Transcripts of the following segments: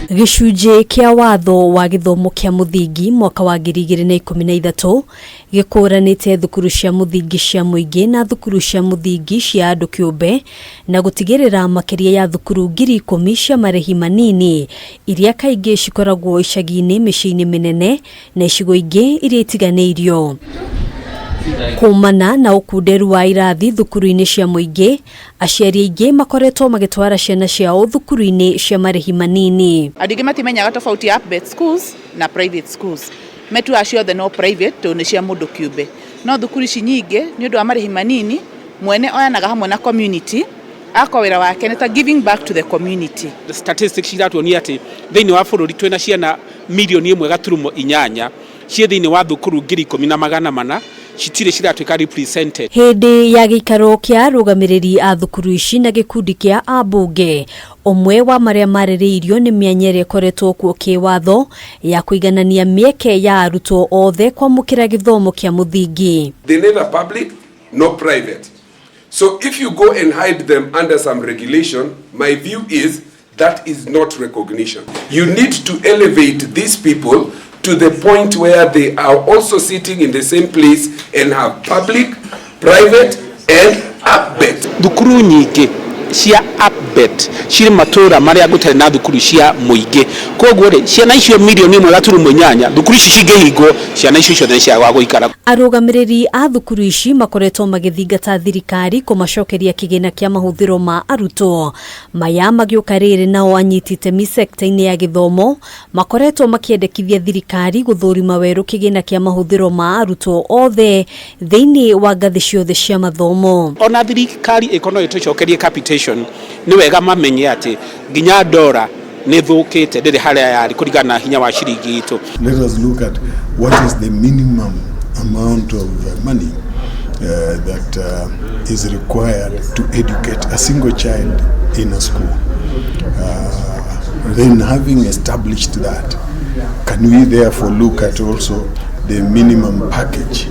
Gĩcunjĩ kĩa watho wa gĩthomo kĩa mũthingi mwaka wa 2013 gĩkũranĩte thukuru cia mũthingi cia mũingĩ na thukuru cia mũthingi cia andũ kĩũmbe na gũtigĩrĩra makĩria ya thukuru 10,000 cia marĩhi manini iria kaingĩ cikoragwo icagi-inĩ, mĩciĩ-inĩ mĩnene na icigo ingĩ iria itiganĩirio. Kumana na ũkunderu wa irathi thukuru-inĩ cia mũingĩ, aciari aingĩ makoretwo magĩtwara ciana ciao thukuru-inĩ cia marĩhi manini. Andũ aingĩ matimenyaga tofauti ya APBET schools na private schools. Metuaga ciothe no private tondũ nĩ cia mũndũ kĩũmbe. No thukuru ici nyingĩ nĩ ũndũ wa marĩhi manini, mwene oyanaga hamwe na community, agakorwo wĩra wake nĩ ta giving back to the community. Statistics iratuonia atĩ thĩinĩ wa bũrũri twĩna ciana 1.8 milioni ciĩ thĩinĩ wa thukuru 10,400, citirĩ ciratuĩka represented. Hĩndĩ ya gĩikaro kĩa arũgamĩrĩri a thukuru ici na gĩkundi kĩa ambunge, ũmwe wa marĩa marĩrĩirio nĩ mĩanya ĩrĩa ĩkoretwo kuo kĩwatho ya kũiganania mĩeke ya arutwo othe kwamũkĩra gĩthomo kĩa mũthingi. They neither public nor private. So if you go and hide them under some regulation, my view is that is not recognition. You need to elevate these people to the point where they are also sitting in the same place and have public, private, and APBET. Thukuru nyingĩ cia APBET cirĩ matũra marĩa gũtarĩ na thukuru cia mũingĩ. Koguo rĩ, ciana icio 1.8 milioni, thukuru ici cingĩhingwo, ciana icio ciothe nĩ ciagaga gũikara. Arũgamĩrĩri a thukuru ici makoretwo magĩthingata thirikari kũmacokeria kĩgĩna kĩa mahũthĩro ma arutwo. Maya magĩũka rĩrĩ nao anyiti itemi sekta-inĩ ya gĩthomo makoretwo makĩendekithia thirikari gũthũrima werũ kĩgĩna kĩa mahũthĩro ma arutwo othe thĩinĩ wa ngathĩ ciothe cia mathomo. Ona thirikari ĩkorwo no ĩtũcokerie capitation, nĩ wega mamenye atĩ nginya ndora nĩ thũkĩte, ndĩrĩ harĩa yarĩ kũringana na hinya wa ciringi itũ. Let us look at what is the minimum amount of money that is required to educate a single child in a school. Then having established that, can we therefore look at also the minimum package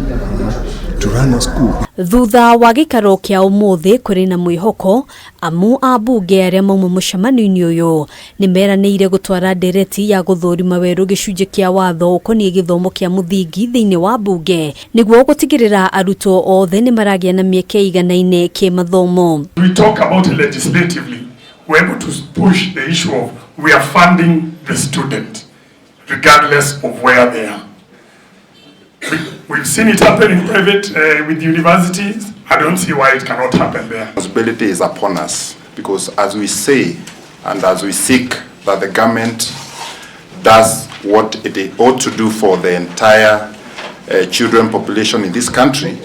to run a school? Thutha wa gĩikaro kĩa ũmũthĩ, kũrĩ na mwĩhoko amu ambunge arĩa mauma mũcemanio-inĩ ũyũ nĩ meranĩire gũtwara ndereti ya gũthũrima werũ gĩcunjĩ kĩa watho ũkoniĩ gĩthomo kĩa mũthingi thĩinĩ wa mbunge nĩguo gũtigĩrĩra arutwo othe nĩ maragĩa na mĩeke ĩiganaine kĩmathomo. We talk about it legislatively, we're able to push the issue of we are funding the student, regardless of where they are. We've seen it happen in private with universities. I don't see why it cannot happen there. Responsibility is upon us because as we say and as we seek that the government does what it ought to do for the entire children population in this country,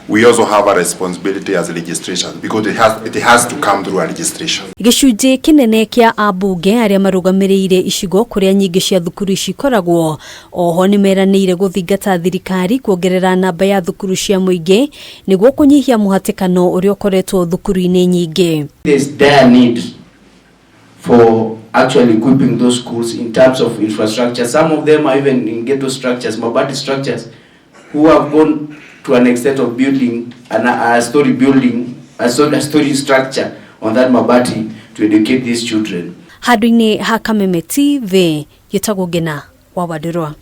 we also have a responsibility as legislators because it has to come through a legislation. Gĩcunjĩ kĩnene kĩa ambunge arĩa marũgamĩrĩire icigo kũrĩa nyingĩ cia thukuru ici ikoragwo oho nĩ meranĩire gũthingata thirikari kuongerera namba ya thukuru cia mũingĩ nĩguo kũnyihia mũhatĩkano ũrĩa ũkoretwo thukuru-inĩ nyingĩ. There's dire need for actually equipping those schools in terms of infrastructure. Some of them are even in ghetto structures, mabati structures, who have gone to an extent of building a story building, a story structure on that mabati to educate these children. Handũ-inĩ ha Kameme TV, gĩtagwo Ngena wa Wandirwa.